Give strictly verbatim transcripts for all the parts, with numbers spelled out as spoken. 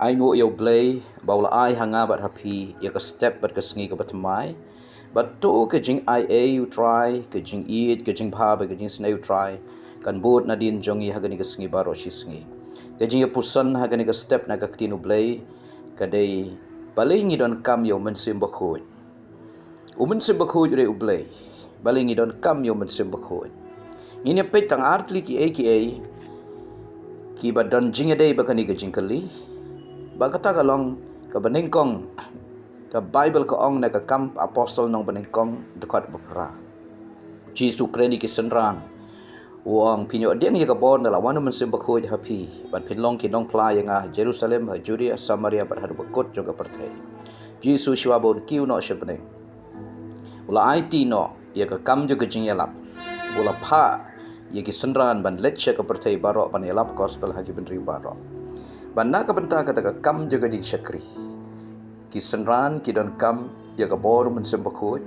Ai nguh ïa U Blei ba u la ai ha nga bad ha phi ïa ka step bad ka sngi kaba thymmai. Bad to ka jingai ei U Trai, ka jingïeit, ka jingbha bad ka jingisynei U Trai kan bud nadien jong ngi ha kane ka sngi baroh shi sngi. Ka jingïapyrshang ha kane ka step na ka ktien U Blei ka dei, balei ngi donkam ïa U Mynsiem Bakhuid? U Mynsiem Bakhuid u dei U Blei. Balei ngi donkam ïa U Mynsiem Bakhuid? Ngin ïa peit tang artylli kiei kiei kiba don jingïadei bad kane ka jingkylli. Ba kata ka long kaba nyngkong, ka Baibl ka ong na ka Kam Apostol lynnong ba nyngkong, dkhot ba phra. Jisu u kren ïa ki synran, u ong, phin ïoh dieng ïa ka bor ynda la wan U Mynsiem Bakhuid ha phi, bad phin long ki nongphla ïa nga ha Jerusalem, ha Judea, Samaria bad haduh ba kut jong ka pyrthei. Jisu shuwa ba un kiew noh sha bneng, u la aiti noh ïa ka kam jong ka jingïalap. U la phah ïa ki synran ban leit sha ka pyrthei baroh ban ïalap gospel ha ki bynriew baroh. Bad na ka bynta kata ka kam jong ka jingshakri, ki synran ki donkam ïa ka bor U Mynsiem Bakhuid,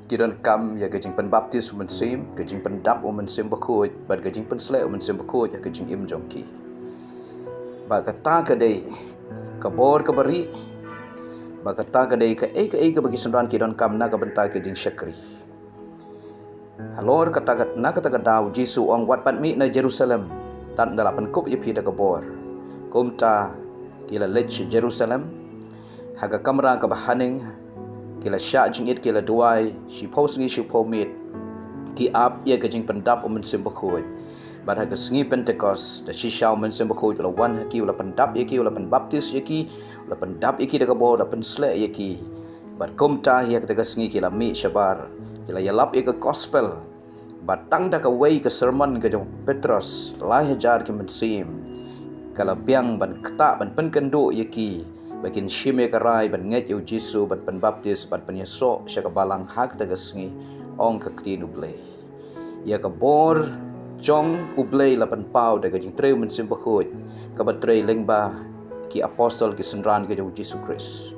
ki donkam ïa ka jingpynbaptis U Mynsiem, ka jingpyndap U Mynsiem Bakhuid, bad ka jingpynsleh U Mynsiem Bakhuid ha ka jingim jong ki. Ba kata ka dei ka bor kaba rieh, ba kata ka dei kaei kaei kaba ki synran ki donkam na ka bynta ka jingshakri. Halor kata ka, na kata ka daw Jisu u ong, wat pat mih na Jerusalem tad ynda la pynkup ïa phi da ka bor. Kumta ki la leit sha Jerusalem. Ha ka kamra kaba haneng ki la shah jingit, ki la duwai shiphew sngi shiphew miet, ki ap ïa ka jingpyndap U Mynsiem Bakhuid. Bad ha ka sngi Pentekost, da shisha U Mynsiem Bakhuid u la wan ha ki, u la pyndap ïa ki, u la pynbaptis ïa ki, u la pyndap ïa ki da ka bor, u la pynsleh ïa ki. Bad kumta ha kata ka sngi ki la mih shabar, ki la ïalap ïa ka gospel. Bad tang da kawei ka sermon ka jong u Petros, lai hajar ki mynsiem ka la biang ban ktah, ban pynkynduh ïa ki ba kin shim ïa ka rai ban ngeit ïa U Jisu, ban pynbaptis, ban pynïasoh sha ka balang ha kata ka sngi, ong ka ktien U Blei. Ïa ka bor jong U Blei la pynpaw da ka jingtrei U Mynsiem Bakhuid, kaba trei lyngba ki apostol, ki synran ka jong U Jisu Khrist.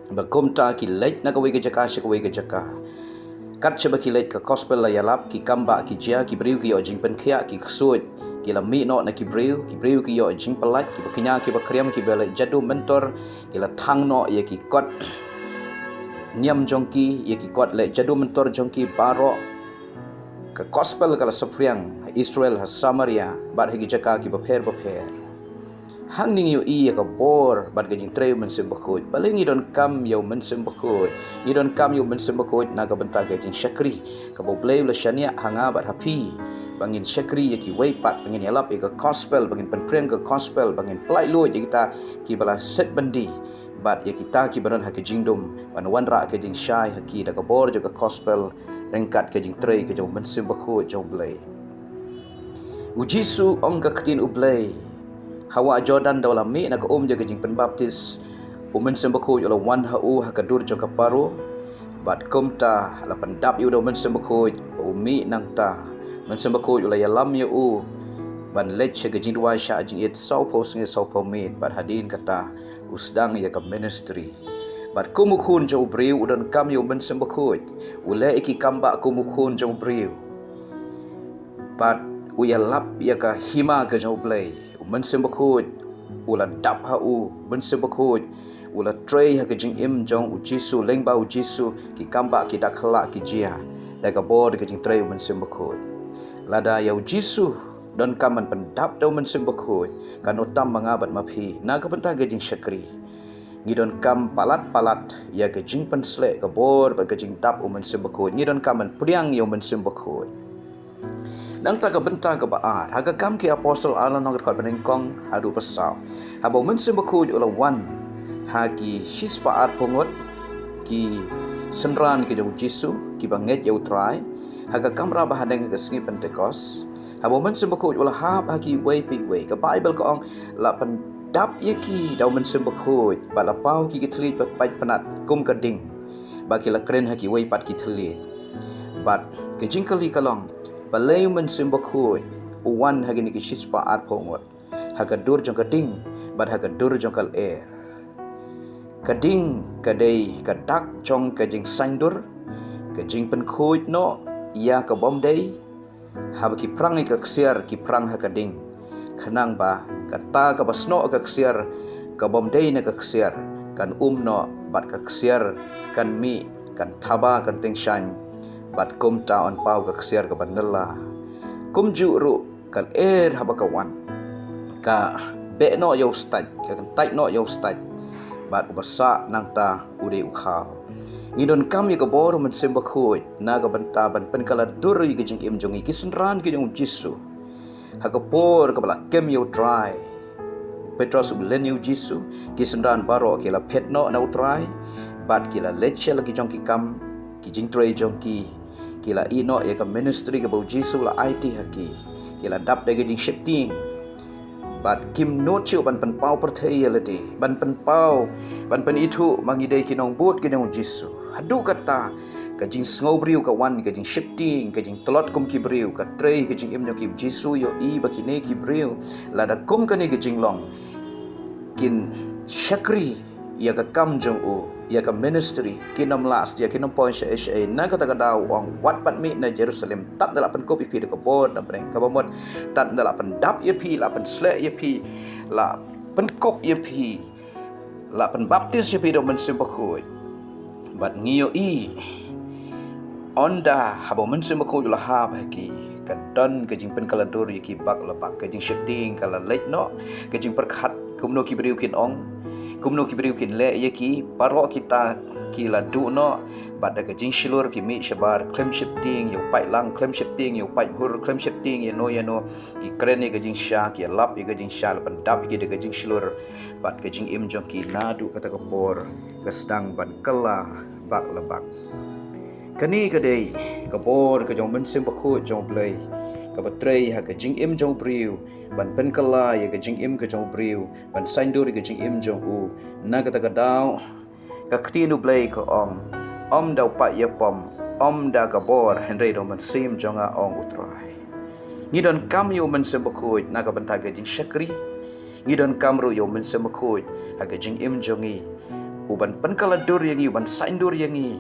Ba kumta ki leit na kawei ka jaka sha kawei ka jaka. Kat shaba ki leit ka gospel la ïalap, ki kam bah ki jia, ki briew ki ïoh jingpynkhiah, ki ksuid ki la mih noh na ki briew, ki briew ki ïoh jingpyllait, kiba kñia, kiba khriam, kiba leh jadu myntor ki la thang noh ïa ki kot niam jong ki, ïa ki kot leh jadu myntor jong ki baroh. Ka gospel ka la saphriang ha Israel, ha Samaria, bad ha ki jaka kiba pher bapher. Hangne ngi ïohi ïa ka bor bad ka jingtrei U Mynsiem Bakhuid. Balei ngi donkam ïa U Mynsiem Bakhuid? Ngi donkam ïa U Mynsiem Bakhuid na ka bynta ka jingshakri kaba U Blei u la shaniah ha nga bad ha phi, ba ngin shakri ïa kiwei pat, ba ngin ïalap ïa ka gospel, ba ngin pynphriang ka gospel, ba ngin pyllait luid ïa kita kiba la set byndi, bad ïa kita kiba don ha ka jingdum, ban wanrah ka jingshai ha ki da ka bor jong ka gospel, ryngkat ka jingtrei ka jong U Mynsiem Bakhuid jong U Blei. U Jisu, ong ka ktien U Blei, ha wah Jordan da u la mih na ka um jong ka jingpynbaptis, U Mynsiem Bakhuid u la wan ha u ha ka dur jong ka Paro. Bad kumta la pyndap ïa u da U Mynsiem Bakhuid ba u mih nangta. U Mynsiem Bakhuid u la ïalam ïa u ban leit sha ka jingduwai shah jingit sawphew sngi sawphew miet, bad hadien kata u sdang ïa ka ministry. Bad kum u khun jong u briew u donkam ïa U Mynsiem Bakhuid, u leh ïa ki kam bah kum u khun jong u briew. Bad u ïalap ïa ka hima ka jong U Blei. U Mynsiem Bakhuid u la dap ha u, U Mynsiem Bakhuid u la trei ha ka jingim jong U Jisu, lyngba U Jisu ki kam bah ki da khlak ki jia da ka bor ka jingtrei U Mynsiem Bakhuid. Lada ïa U Jisu donkam ban pyndap da U Mynsiem Bakhuid, kan ym tam ma nga bad ma phi na ka bynta ka jingshakri. Ngi donkam palat palat ïa ka jingpynsleh ka bor bad ka jingdap U Mynsiem Bakhuid. Ngi donkam ban pdiang ïa U Mynsiem Bakhuid. Nangta ka bynta kaba ar, ha ka Kam ki Apostol ar lynnong, dkhot ba nyngkong haduh ba saw. Haba U Mynsiem Bakhuid u la wan ha ki shispah arphew ngut ki synran ki jong U Jisu kiba ngeit ïa U Trai, ha ka kamra ba haneng ha ka sngi Pentekost, haba U Mynsiem Bakhuid u la hap ha kiwei pa iwei, ka Baibl ka ong la pyndap ïa ki da U Mynsiem Bakhuid, bad la paw ki ki thylliej ba pait pnat kum ka ding, bad ki la kren ha kiwei pat ki thylliej. Bad ka jingkylli ka long, balei U Mynsiem Bakhuid u wan ha kine ki shispah arphew ngut, ha ka dur jong ka ding bad ha ka dur jong ka lyer? Ka ding ka dei ka dak jong ka jingsaindur, ka jingpynkhuid noh ïa ka bym dei. Haba ki phrang ïa ka ksiar, ki phrang ha ka ding, khnang ba kata kaba snoh ka ksiar ka bym dei na ka ksiar kan um noh, bad ka ksiar kan mih, kan thaba, kan tyngshaiñ, bad kumta yn paw ka ksiar ka ban nella. Kumjuh ruh ka lyer haba ka wan, ka beh noh ïa u stait, ka kyntait noh ïa u stait, bad uba sah nangta u dei u khaw. Ngi donkam ïa ka bor u Mynsiem Bakhuid na ka bynta ban pynkylla dur ïa ka jingim jong ngi ki synran ki jong u Jisu. Ha ka por kaba la kem ïa u Trai, Petros u len ïa u Jisu, ki synran baroh ki la phet noh na u Trai, bad ki la leit sha la ki jong ki kam, ki jingtrei jong ki, ki la ïeh noh ïa ka ministry kaba u Jisu la aiti ha ki, ki la dap da ka jingsheptieng. Bad kim nud shuh ban pynpaw pyrthei ïa lade, ban pynpaw, ban pynithuh ba ngi dei ki nongbud ki jong u Jisu. Haduh katta, ka jingsngew briew ka wan, ka jingsheptieng, ka jingtlot kum ki briew, ka trei ka jingim jong ki. Jisu ïohi ba kine ki briew, lada kum kane ka jinglong, kin shakri ïa ka kam jong u, ïa ka ministry, kin ym lah, ïa kin ym poi shaei shaei. Na kata ka daw u ong, wat pat mih na Jerusalem, tad nda la pynkup ïa phi da ka bor na bneng, kaba mut tad nda la pyndap ïa phi, la pynsleh ïa phi, la pynkup ïa phi, la pynbaptis ïa phi da u Mynsiem Bakhuid. Bad ngi ïohi, ynda haba u Mynsiem Bakhuid u la hap ha ki, ka don ka jingpynkylla dur ïa ki bak la bak, ka jingsheptieng ka la leit noh, ka jingpyrkhat kumno ki briew kin ong, kumno ki briew kin leh ïa ki, baroh kita ki la duh noh, bad da ka jingshlur ki mih shabar, khlem sheptieng ïa u paidlang, khlem sheptieng ïa u paidbhur, khlem sheptieng ïa no ïa no, ki kren ïa ka jingshisha, ki ïalap ïa ka jingshisha, la pyndap ïa ki da ka jingshlur, bad ka jingim jong ki naduh kata ka por ka sdang ban kylla bak la bak. Kane ka dei ka bor ka jong u Mynsiem Bakhuid jong u Blei, kaba trei ha ka jingim jong u briew, ban pynkylla ïa ka jingim ka jong u briew, ban saiñdur ïa ka jingim jong u. Na kata ka daw, ka ktien u Blei ka ong, ym da u paid ïapom, ym da ka bor, hynrei da u Mynsiem jong nga, ong u Trai. Ngi donkam ïa u Mynsiem Bakhuid na ka bynta ka jingshakri. Ngi donkam ruh ïa u Mynsiem Bakhuid ha ka jingim jong ngi, u ban pynkylla dur ïa ngi, u ban saiñdur ïa ngi,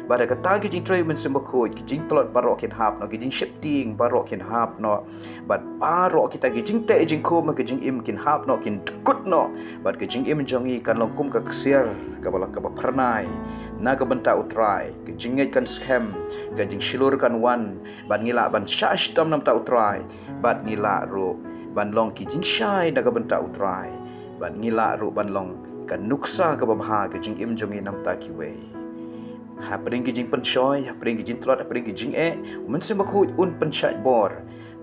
ba da kata ka jingtrei u Mynsiem Bakhuid, ka jingtlot baroh kin hap noh, ka jingsheptieng baroh kin hap noh, bad baroh kita ki jingteh jingkhum ha ka jingim kin hap noh, kin dkut noh, bad ka jingim jong ngi kan long kum ka ksiar kaba la, kaba phyrnai na ka bynta u Trai. Ka jingngeit kan skhem, ka jingshlur kan wan, bad ngi lah ban shah shitom na bynta u Trai, bad ngi lah ruh ban long ki jingshai na ka bynta u Trai, bad ngi lah ruh ban long ka nuksa kaba bha ka jingim jong ngi na bynta kiwei. Hapdeng ki jingpynshoi, hapdeng ki jingtlot, hapdeng ki jingeh, u Mynsiem Bakhuid un pynshait bor,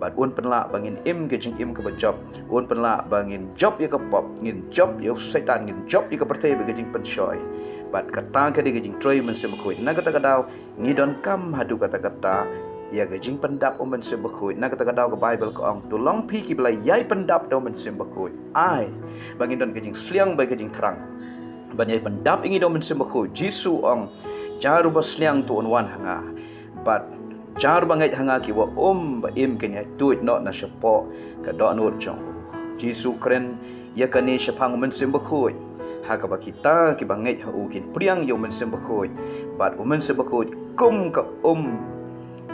bad un pynlah ba ngin im ka jingim kaba jop, un pynlah ba ngin jop ïa ka pop, ngin jop ïa u Soitan, ngin jop ïa ka pyrthei bad ka jingpynshoi. Bad kata ka dei ka jingtrei u Mynsiem Bakhuid. Na kata ka daw, ngi donkam haduh katta katta ïa ka jingpyndap u Mynsiem Bakhuid. Na kata ka daw ka Baibl ka ong, to long phi kiba la ïai pyndap da u Mynsiem Bakhuid. Ai ba ngin don ka jingsliang bad ka jingthrang ban ïai pyndap ïa ngi da u Mynsiem Bakhuid. Jisu ong, jar uba sliang to un wan ha nga, bad jar ba ngeit ha nga, kiba um ba im kin ïai tuid noh na shapoh ka dohnud jong u. Jisu kren ïa kane shaphang u Mynsiem Bakhuid, ha kaba kita kiba ngeit ha u kin pdiang ïa u Mynsiem Bakhuid, bad u Mynsiem Bakhuid kum ka um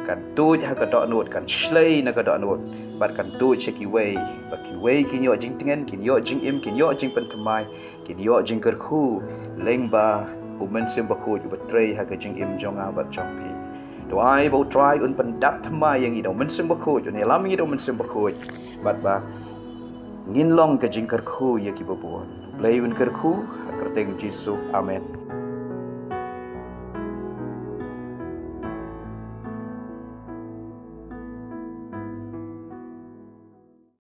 kan tuid ha ka dohnud, kan shlei na ka dohnud, bad kan tuid sha kiwei, ba kiwei kin ïoh jingtngen, kin ïoh jingim, kin ïoh jingpynthymmai, kin ïoh jingkyrkhu lyngba u Mynsiem Bakhuid uba trei ha ka jingim jong nga bad jong phi. To ai ba u Trai un pyndap thymmai ïa ngi da u Mynsiem Bakhuid, un ïalam ïa ngi da u Mynsiem Bakhuid, bad ba ngin long ka jingkyrkhu ïa kiba bun. Blei un kyrkhu ha ka kyrteng Jisu. Amen.